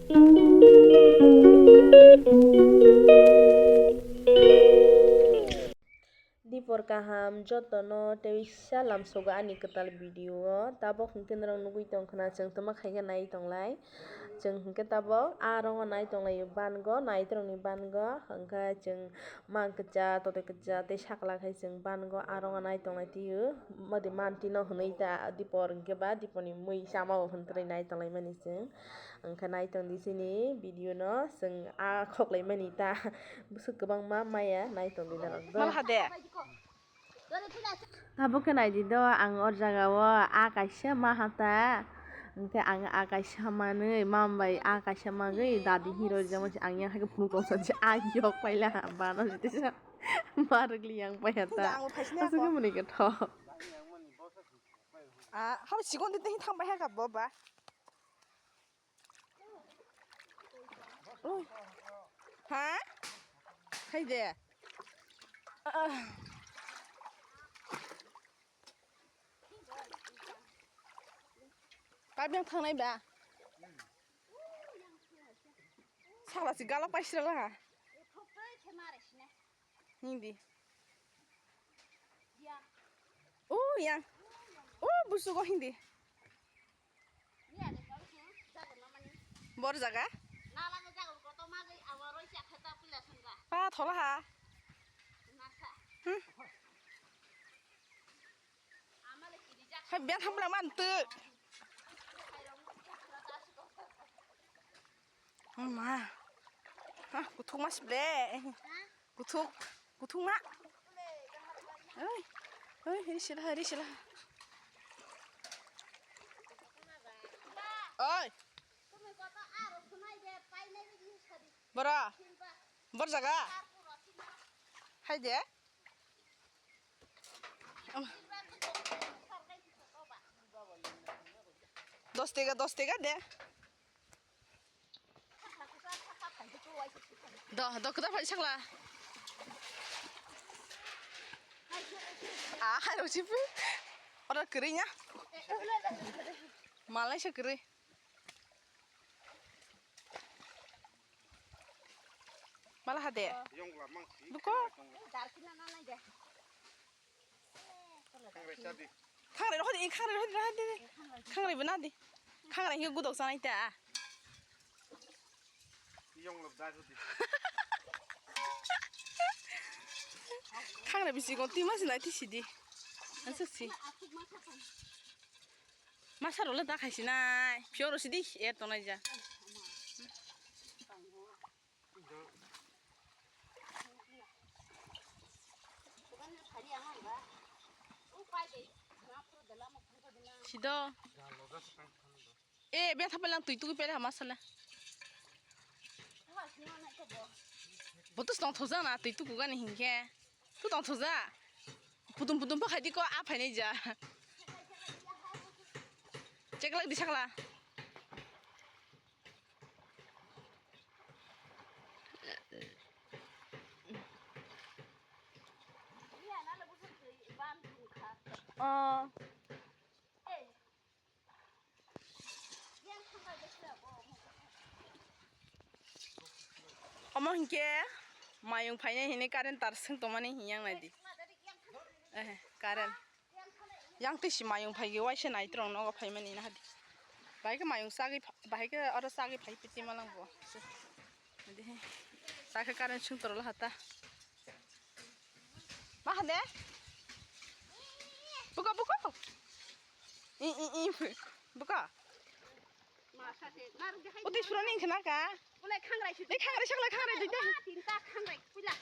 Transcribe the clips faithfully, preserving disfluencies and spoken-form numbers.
Dipor kaham jotono tei salam sogo ani kwtal video o. Tabok hwnkhe norok nugwi tongkha na, chwng tongma khaikhe nai tonglai. Chwng hwnkhe tabok a rongo nai tonglaio bango, naitorokni bango. Hwnkhe chwng mang kwcha, totwi kwcha tei sakla khai chwng bango a rongo nai tonglai tio. Madi mantino hwnwi ta Dipor hwnkhe ba Diporni mui sama o hwntrwi nai tonglaimani chwng. Hwnkhe nai tongdi chini video no, chwng a khoklaimani ta. Bwswk kwbangma maya nai tongdi norok. Mal hade. Tabuk khe naidi do, ang o jaga o a kaisa ma hata. Hwnkhe ang a kaisa manwi, mam bai a kaisa magwi dadi hero rijak mani, ang yang hai khe phunuk tong sa, a yok paila bana jitisa. Ma rwgli yang pai hata. Aswk khe mwnwi khe tho. Ah, habo sikon twi twi thang pai ha ka bo ba. Ui. Ha? Hai de. Ah. Pipe yang thangnai ba? Sakla si galak paisra la ha. Hindi. Oh, yang. Oh, busugo hindi. Bor jaga? Pa thola ha. Hmm. Hai, biang hamla man tu. Oh ma. Ha, kuthuk mas ble. Kuthuk, kuthuk ma. Oi. Oi, ri sila, ri sila. Oi. Bora. Bor jaga. Hai de. Dos tega, dos tega de. Do, do, kuda phai sakla. Ah, hai ro chipi. Ora kri nya. Malai se kri. Mala hade. Buko. Khangrai rohodi, khangrai rohodi, rohodi. Khangrai bo nadi. Khangrai hingke gudok sanai ta. Khangrai bisi gon tima sinai ti sidi. Ansa si. Masa role da khai sinai. Pure sidi er tonai ja. Sido. E, be thapel lang tui tui pele hama sale. Botus tong thoja na tui tuku gani hingke. Tu tong thoja. Putum putum pa khaidi ko a phainai ja. Cheklak di sakla. Oh. Omo hinkhe mayung phainai hinwi current tar swng tongmani hinyang naidi. Eh, current. Yang twi si mayung phai ge waisa nai twrwng nogo phaimani nahadi. Bahai khe mayung chagwi pha-, bahai khe oro chagwi phai piti malang bo. Nadi he. Chakhe current sung toro lahata. Ma hande? Buka, buka. I, i, i. Buka. Uti surani khna ka. Ulai khangrai su. Dei khangrai sakla khangrai dei dei. Tinta khangrai pila.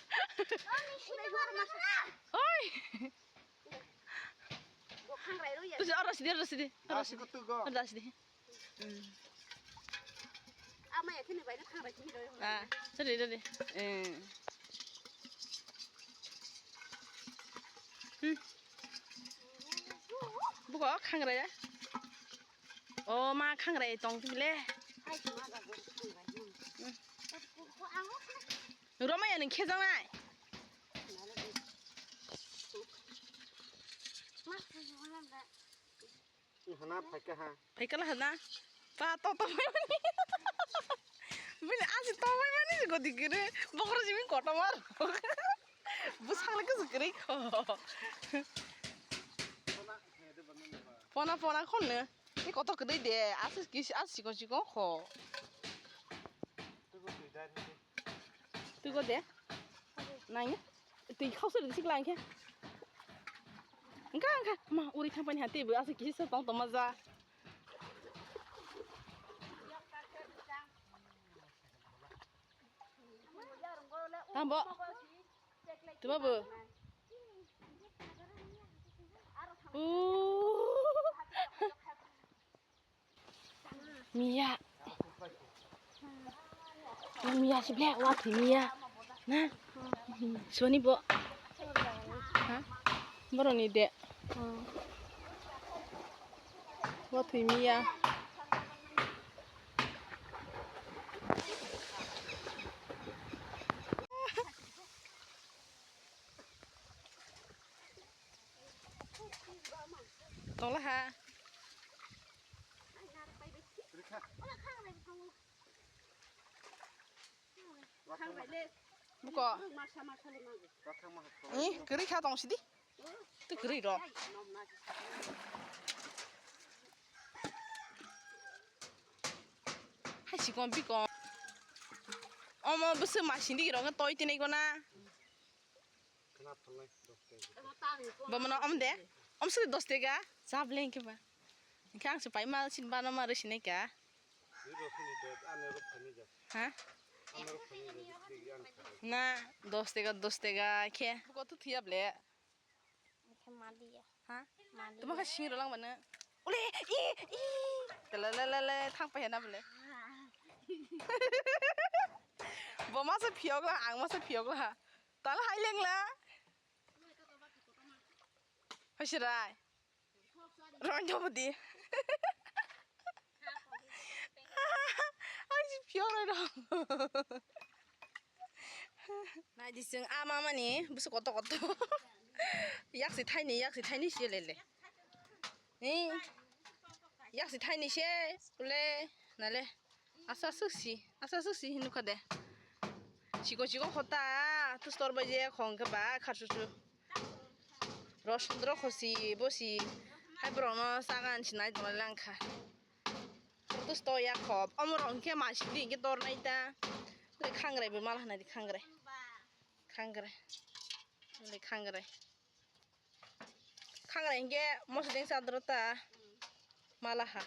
Oi. Bo khangrai rw ya. Tusi oro sidi, oro sidi, oro sidi. Oro sidi. Hmm. Ama ya thini bai na khangrai thini rw. Ah, sidi, sidi. Eh. Hmm. Buko khangrai ya. O ma khangrai tong tibile. Ai ma ga go khangrai. Hmm. Ko ang. Roma ya ning khejangnai. Hana phaikha ha. Phaikha la hana. Pa to to. Godi gini, bokro simi kotor mar. Bwsakni kwchwk kwrwi kho. Pona pona khonno. Ni kotor kwrwi de, aswk kis-, aswk sikon sikon kho. Tugo de. Nang. Twi khausa de sikla angkhe. Angkha angkha ma uri thang pani hati bu aswk kisa tong tong ma ja. Tambo. Tuma bu. Uh. Miya. Miya si black wa thwi miya. Na. Soni bo. Ha? Boroni de. Wa thwi miya. Tongla ha. Buko. Ih, kwrwi kha tong sidi. Twi kwrwi rok. Hai sikon bikon. Omo bwswk masini rok toi tinai gona. Bamano om de. Om sidi dos tega. Chap leng ke ba. Hingke ang se pai mal sin bano ma resi ne ka. Ha? Na, dos tega, dos tega ke. Buko tu thiya ble. Oke, maliya. Ha? Maliya. Tuma ka sing rolang bana. Ule, i, i. Tele, le, le, le, thang pa hena ble. Bo ma se phiyok la, ang ma se phiyok la. Tala hai leng la. Hasirai. Rong jabo di. Ai, si pure rong. Nai di sing ama mani, busu koto koto. Yak si thaini, yak si thaini si lele. Ni, yak si thaini se, ule, nale. Asa susi, asa susi hinukha de. Chiko chiko khota, tu store bai je khong khe ba kharsusu. Rosondro khosi bosi. Hai borokno sagan sinai tongnai langkha. Tu store ya khop. Omo rok hwnkhe masing di hwnkhe tornai ta. Khangrai bo mal hanai di khangrai. Khangrai. Khangrai. Khangrai hwnkhe moso dengsa adro ta. Mala ha.